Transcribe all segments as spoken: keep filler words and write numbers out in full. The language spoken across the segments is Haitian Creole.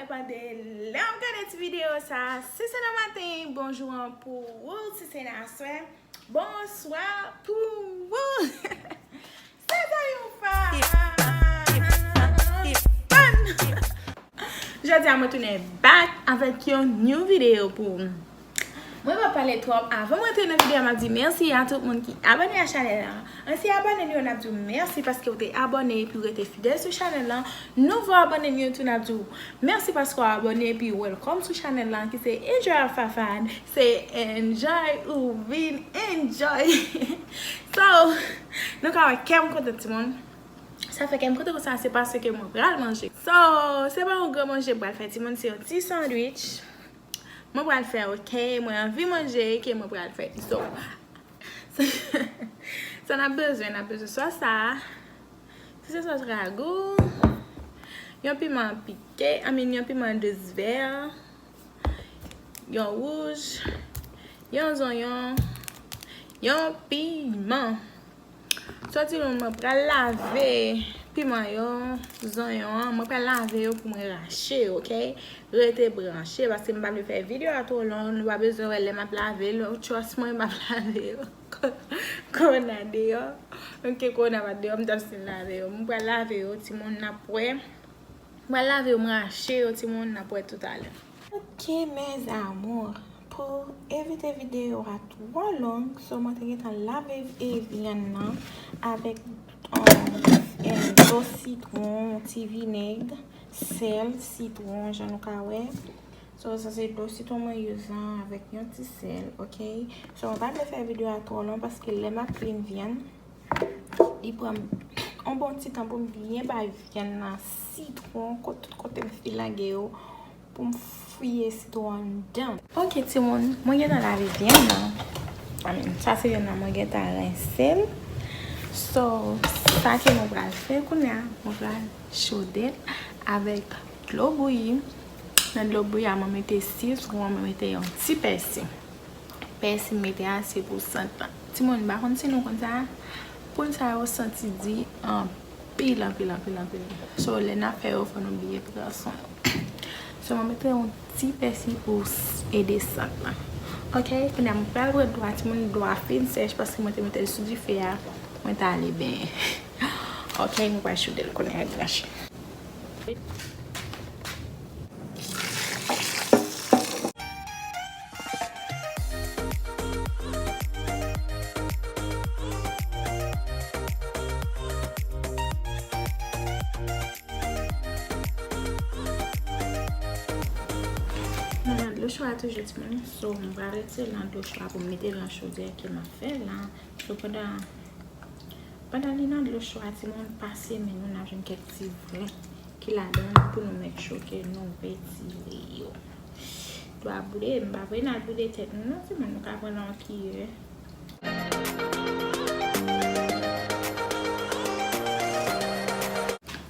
Mande lè w ap gade ti videyo sa, si se nan maten, bonjou an pou ou, si se nan aswè, bonswa pou ou. Sezon yon fan. Jodi a mwen tounen back avèk yon new video pou ou. Mwen pa pale twòp. Avan mwen antre nan videyo a, m ap di mèsi a tout moun ki abòne a chanèl la. Ansyen abòne nou yo, n ap di w mèsi paske w te abòne epi w rete fidèl sou chanèl la. Nouvo abòne nou yo tou, n ap di w mèsi paske w abòne epi welcome sou chanèl la, ki se Enjoy Fafan. Se enjoy ou vin enjoy. So, nou ka wè kè m kontan, timoun. Sa fè kè m kontan konsa, se paske mwen pral manje. So, se pa yon gran manje m pral fè, timoun, se yon ti sandwich. Mwen pral fè, ok? Mwen anvi manje, ke mwen pral fè. So, sa n ap bezwen, n ap bezwen sòs sa. Si se sòs ragou, yon piman pike, I mean, yon piman dous vè, yon wouj, yon zonyon, yon piman. Soti loun, mwen pral lave piman yo, zonyon an, mwen pral lave yo pou mwen rache yo, ok? Rete branche, paske m pa vle fè videyo a twò long, nou pa bezwen wè lè m ap lave yo, trust mwen, m ap lave yo. Kowona deyò, ok, kowona pa deyò, m t ap still lave yo. Mwen pral lave yo, timoun, n ap wè. Mwen lave yo, m rache yo, timoun, n ap wè toutalè. Ok, mes amours, pou evite videyo a twò long, so mwen te gentan lave, e, vyann nan avèk, um, e, dlo sitwon, ti vinèg, sèl, sitwon, jan nou ka wè. So, sa se dlo sitwon mwen use lan avèk yon ti sèl, ok? So, mwen pa vle fè videyo a twò long paske lè m ap clean vyann, li pran m yon bon ti tan pou m byen bay vyann nan sitwon, kot, tout kote m filange yo, pou m fouye sitwon anndan. Ok, timoun, mwen gentan lave vyann nan. I mean, sa se vyann nan, mwen gentan rense l. So, sa ke mwen pral fè kounye a, mwen pral chode l avèk dlo bouyi. Nan dlo bouyi a, mwen mete sitwon, mwen mete yon ti pèsi. Pèsi m mete a, se pou sant lan. Timoun, m pa konn si nou konn sa, pwil sa yo santi di anpil, anpil, anpil, anpil. So, lè n ap fè yo, fò nou byen pran swen yo. So, mwen mete yon ti pèsi pou s-, ede sant lan. Ok, kounye a, mwen pral pran dlo a, timoun, dlo a fin sèch paske mwen te mete l sou dife a, mwen t ale benyen. Ok, mwen pral chode l kounye a, branche. Mwen nan dlo cho a toujou, timoun. So, mwen pral retire l nan dlo cho a pou m mete l nan chodyè ke m ap fè la. So, pandan, pandan li nan dlo cho a, timoun, pase men nou, n ap jwenn kèk ti vren ki ladan l pou nou make sure ke nou retire yo. Dlo a boule, m pa vle n al boule tèt nou non, timoun, nou ka pran nan yon kiyè.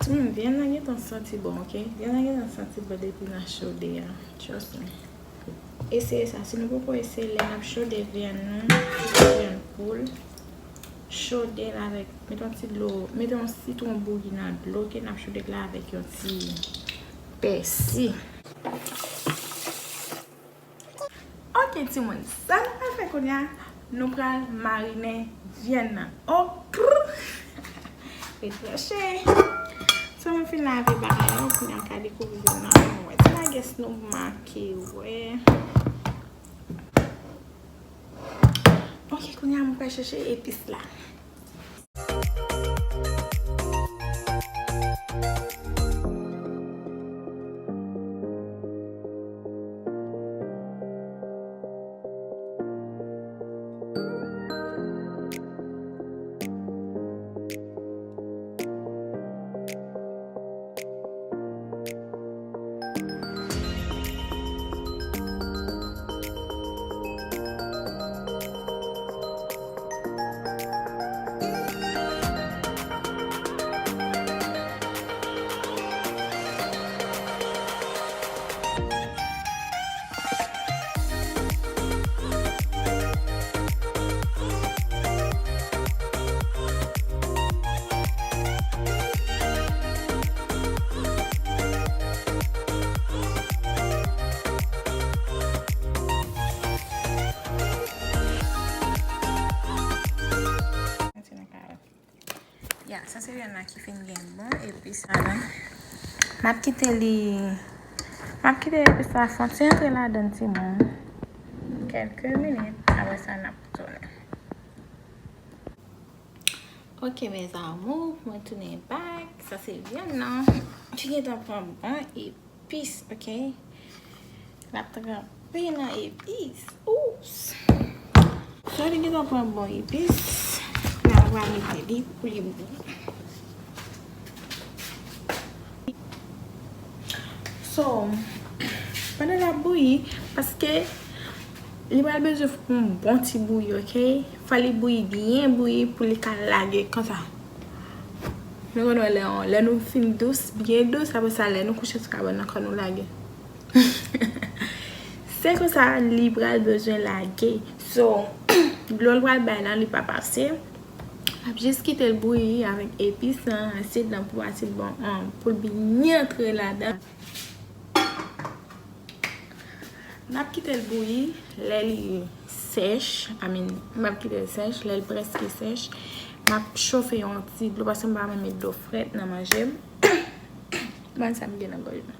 Timoun, vyann nan gentan santi bon, ok? Vyann nan gentan santi bon depi nan chode a. Trust me. Eseye sa. Si nou poko eseye, lè n ap chode vyann nou, vyann poul, chode l avèk, mete yon ti dlo, mete yon sitwon bouyi nan dlo ke n ap chode la avèk yon ti pèsi. Ok, timoun, sa nou pral fè kounye a, nou pral marinen vyann nan. Oh, prr! Ret branche. So, mwen fin lave bagay la, kounye a ka dekouvri vyann nan. Mwen wè ti lagès nou make, wè. Ok, kounye a, mwen pral chèche epis la. Nan ki fin gen bon epis ladan. M ap kite li, m ap kite epis la fon ti antre ladan timoun. Kèlke minit, apre sa n ap tounen. Ok, mes amours, mwen tounen back. Sa se vyann nan. Li gentan pran bon epis, ok? L ap tranpe nan epis. Oups! So, li gentan pran bon epis. N a pral mete li pou li bouyi. So, pandan l ap bouyi, paske li pral bezwen fè yon bon ti bouyi, ok? Fò li bouyi, byen bouyi pou li ka lage konsa. Nou konn wè lè, lè nou fin dous, byen dous, apre sa, lè nou kouche sou kabann nan, kò nou lage. Se konsa, li pral bezwen lage. So, dlo l pral bay la, li p ap ase. L ap jis kite l bouyi avèk epis lan, asid lan pou asid bon, an, pou l byen antre ladan. N ap kite l bouyi, lè li sèch, I mean, m ap kite l sèch, lè l prèske sèch, m ap chofe yon ti dlo, paske m pa renmen dlo frèt nan manje m. Ban sa m gen nan gòj mwen.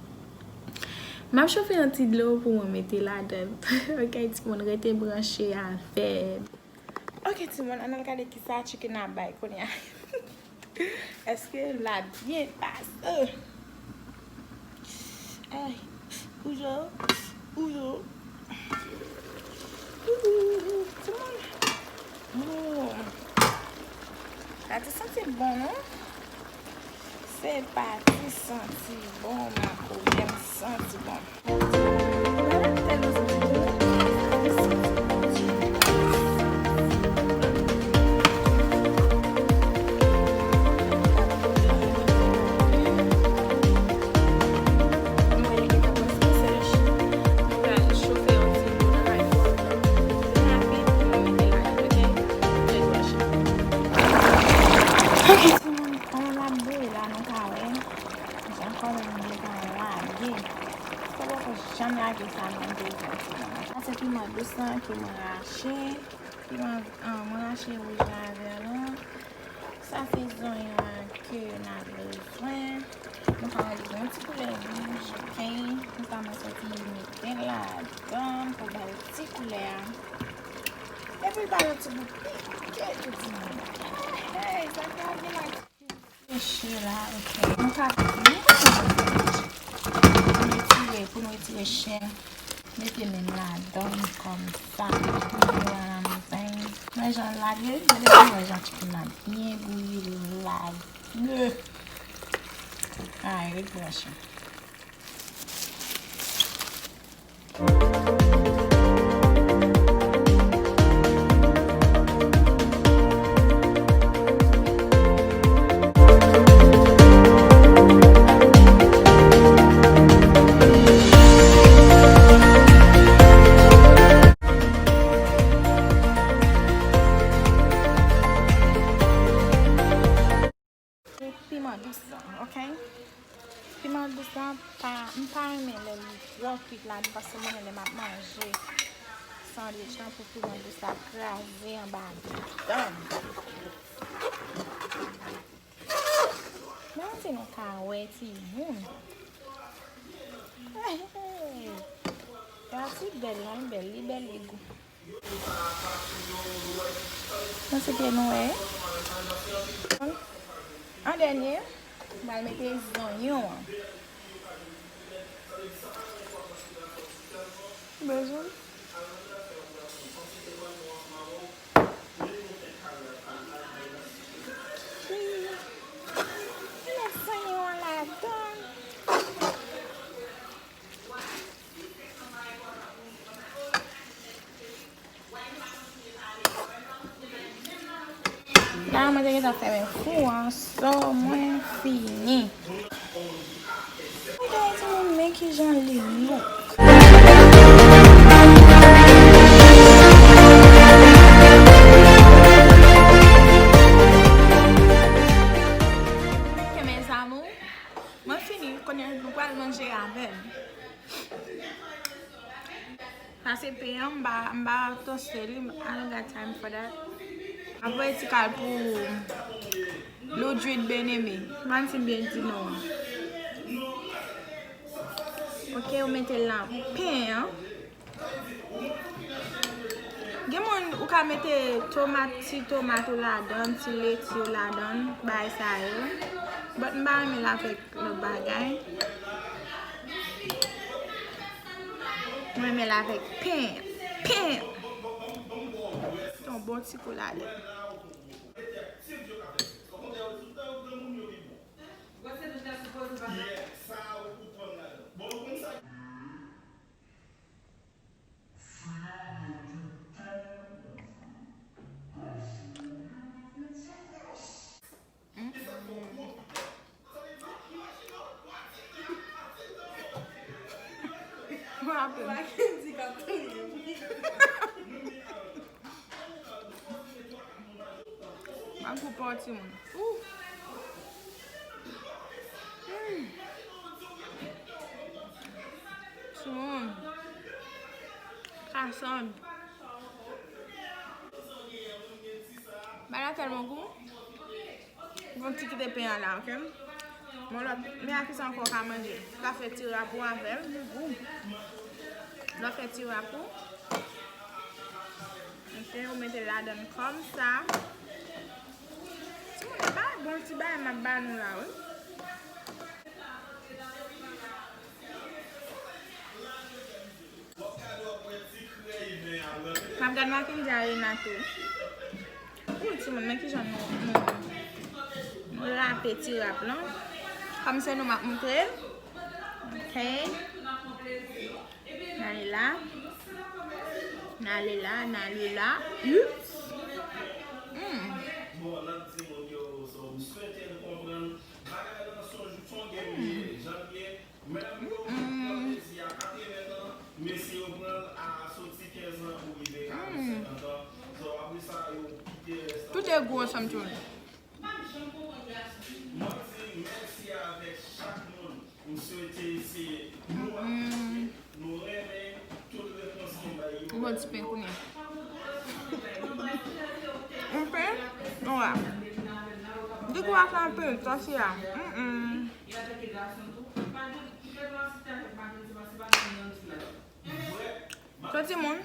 M ap chofe yon ti dlo pou mwen mete ladan. Ok, timoun, rete branche avè m. Ok, timoun, ann al gade kisa chicken ap bay kounye a. Èske l ap byen pase? Ay, ouzo, ouzo. Ouzo, timoun. Oh. Sa te santi bon, non? Se pa ti santi bon, makonnen m santi bon. Mwen tèlman santi bon, sa te santi bon. Nou wè li gentan prèske sèch. Nou pral chofe yon ti dlo nan kay fò. Byen rapid, nou mete ladan, ok? Jèt washi. Ok, timoun, pandan l ap bouyi la, nou ka wè jan kòlèt mwen gentan lage. Sa poko janm lage sa nan devan timoun. Sa se piman dous lan ke mwen rache. Piman, ah, mwen rache wouj la avè l lan. Sa se zonyon an ke n ap bezwen. Nou ka mete yon ti koulè wouj, ok? Nou ka mete yon ti mete ladan pou bay ti koulè a. Epi l ba yon ti gou pike tou timoun. Hey, hey, sa ka gen la. Reche la, ok. Nou ka byen retire, pou nou retire chè. Mete men m ladan l kòmsa. Mete men m nan men. Wè jan l lage, gade pou wè jan chicken nan byen bouyi lage. Ay, ret branche. Piman dous lan, ok? Piman dous lan, pa, m pa renmen lè li twò kwit ladan, paske mwen renmen lè m ap manje sandwich lan pou piman dous la kraze anba dan m. Men si nou ka wè timoun. Hey, hey. Gade si bèl lan, li bèl, li bèl, li gou. Nan se ke nou wè. An dènye, m pral mete zonyon an. Bezwen. Met zonyon an ladan. La, mwen te gentan fèmen fou an, so mwen fini. Guys, mwen men kijan li look. Ok, mes amours, mwen fini, kounye a nou pral manje avè m. Sa se pen an, m pa, m pa toste li, I don't got time for that. Apre ti kal pou Ludwig Beneme. M pa konn si m byen di non an. Ok, ou mete l nan pen an. Gen moun ou ka mete tomat, ti tomat ou ladan, ti leti ou ladan, bagay sa yo. But m pa renmen l avèk lòt bagay. Mwen renmen l avèk pen. Pen! Yon bon ti kou ladan. Mwen pou pòti moun. Ooh. Hmm. Timoun. Kasann. Bagay la tèlman gou. Bon, ti kite pen an la, ok? Bon, lòt, men a kisa ankò w ka manje? Ou ka fè ti rap ou avè l, li gou. Lè w fè ti rap ou, ok, ou mete l ladan l kòmsa. Timoun, e pa bon ti bagay m ap ba nou la, wi. M ap gad Mackendy a Renato. Wi, timoun, men kijan nou, nou, nou rape ti rap lan. Kòm se nou m ap montre. Ok. N ale la. N ale la, n ale la. Ups. Hmm. Tout e gou ansanm timoun. Mm. Bon ti pen kounye a. Yon pen nwa. Di gou a sa yon pen, tòsi a. Mm-mm. So, timoun,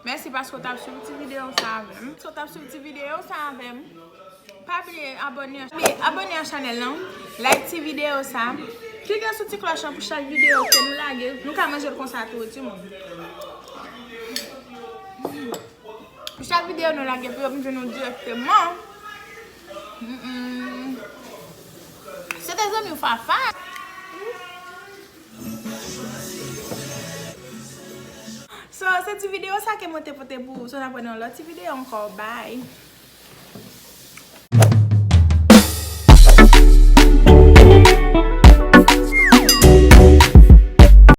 mèsi paske w t ap swiv ti videyo sa avè m. Paske w t ap swiv ti videyo sa avè m. Pa bliye abòne, abòne a chanèl lan, like ti videyo sa, klike sou ti klòch lan pou chak videyo ke nou lage, nou ka manje l konsa tou, timoun. Pou chak videyo nou lage, pou yo vin jwenn nou dirèkteman. Mm-mm. Se te zanmi w Fafa. So, se ti videyo sa ke mwen te pote pou ou. So, n ap wè nan lòt ti videyo ankò. Bye.